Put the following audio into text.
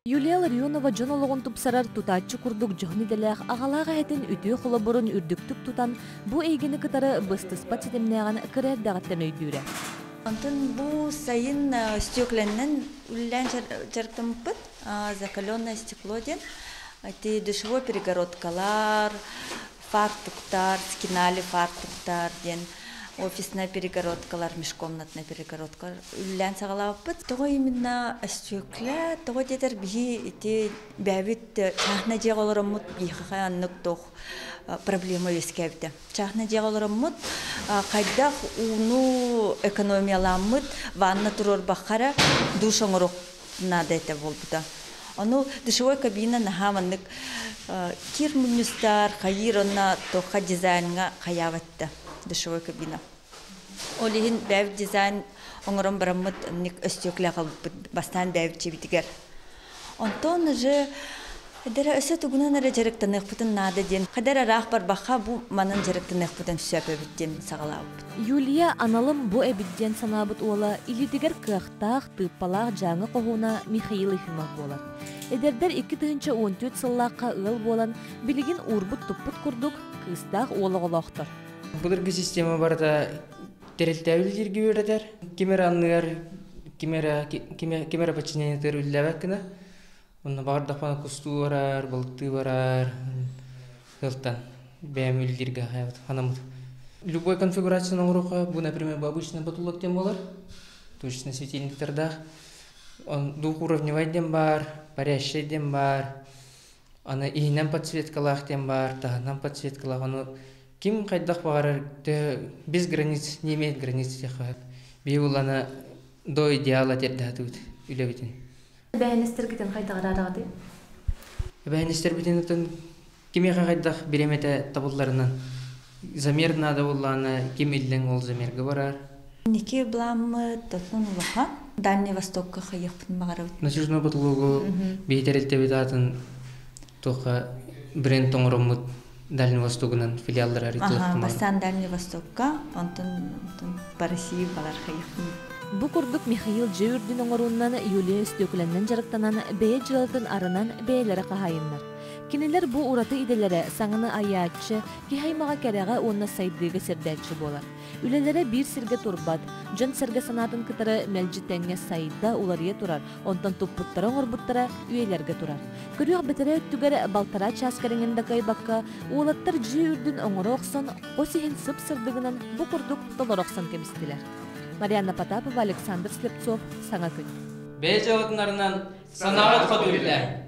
Юлия Ларионова дьон олоҕун тупсарар тутааччы курдук дьоһун идэлээх аҕалаах эһэтин үтүө холобурун үрдүктүк тутан, бу эйгэни кытары быстыспат ситимнээҕин кыра эрдэҕиттэн өйдүүрэ. Онтон бу сайын стекленнэн үлэлээн дьарыктаммыппыт. Закаленное стекло диэн. Ити душевой перегородкалар, фартуктар, скинали фартуктар диэн офисная перегородкалар, межкомнатная перегородкалар үлэлээн саҕалаабыппыт. Тоҕо именно өстүөклэ, тоҕо диэтэр биһи ити бэйэбит чааһынай дьиэҕэ олороммут биһиэхэ аннык туох проблема үөскээбитэ. Чааһынай дьиэҕэ олороммут хайдах ууну экономияламмыт ванна туруорбахха эрэ душ оҥоруох наада этэ буолбута. Ону душевой кабина наһаа маннык кир мунньустар, хайыыр онно туохха дизайнҥа хайаабатта душевой кабина. Ол иһин бэйэбит дизайн оҥорон бараммыт ник өстүөклэ хаалбыппыт бастаан бэйэбит дьиэбитигэр. Онтон уже Эдэрэ өссө тугунан эрэ дьарыктаныахпытын наада диэн, хайдах ыраах барбахха бу манан дьарыктаныахпытын сөп эбит диэн саҕалаабыппыт. Юлия аналым бу эбит диэн санаабыт уола илиитигэр кыахтаах, тыыппалаах Дьааҥы хоһууна Михаил Ефимов буолар. Эдэрдэр 2014 сыллаахха ыал буолан, билигин уурбут-туппут курдук кыыстаах уол оҕолоохтор. Былыргы система барыта тэрилтээбил дииргэ үөрэтэр. Ким эрэ анныгар, ким эрэ, ким эрэ подчинениетыгар үлэлээбэт гына Онно баҕардахпына кустуу барар, балыктыы барар, сылтан бэйэм үлэлииргэ ханаммыт. Любой конфигурацияны оҥоруохха, бу, например, бу обычный потолок диэн буолар, точно светильниктардаах. Он двухуровневай диэн баар, парящий диэн баар, аны иһинэн подсветкалаах диэн баар, таһынан подсветкалаах. Ону ким хайдах баҕарар, без границ, не имеет границ диэххэ Биһи буллана до идеала тиэрдэһэтибит үлэбитин. Эбээһинэстэргитин хайдах араараҕытый? Эбээһинэстэрбитин ытын кимиэхэ хайдах бириэмэтэ табылларынан замер наада буоллаҕына ким иллэҥ ол замерга барар. Инники былааммыт тотун улахан. Дальний Востокка хайыахпытын баҕарабыт. Натяжной потологу биһи тэрилтэбит аатын туохха бренд оҥороммут Дальний Востогунан филиаллар арыйтылыахпын Бастаан Дальний Востокка, онтон по России балар хайыахпын. Бу курдук Михаил дьиэ үрдүн оҥорууннан Юлия өстүөкүлэннэн дьарыктанан бэйэ дьыалатын арынан бэйэлэрэ хаһаайыннар. Кинилэр бу ураты идэлэрэ саҥаны айааччы, киһи аймаҕа кэрэҕэ уонна сайдыыга сирдээччи буолар. Үлэлэрэ биир сиргэ турбат, дьон-сэргэ санаатын кытары мэлдьи тэҥҥэ сайда, уларыйа турар, онтон туппуттара-оҥорбуттара үйэлэргэ турар. Көрүөх бэтэрээ өттүгэр балтараа чаас кэриҥин да кыайбакка, уолаттар дьиэ үрдүн оҥоро охсон, хос иһин сып-сырдыгынан бу курдук толоро охсон кэбистилэр. Марианна Потапова, Александр Слепцов, Саҥа күн. Бэйэ дьыалатынарынан санааҕыт хоту үлэлээ.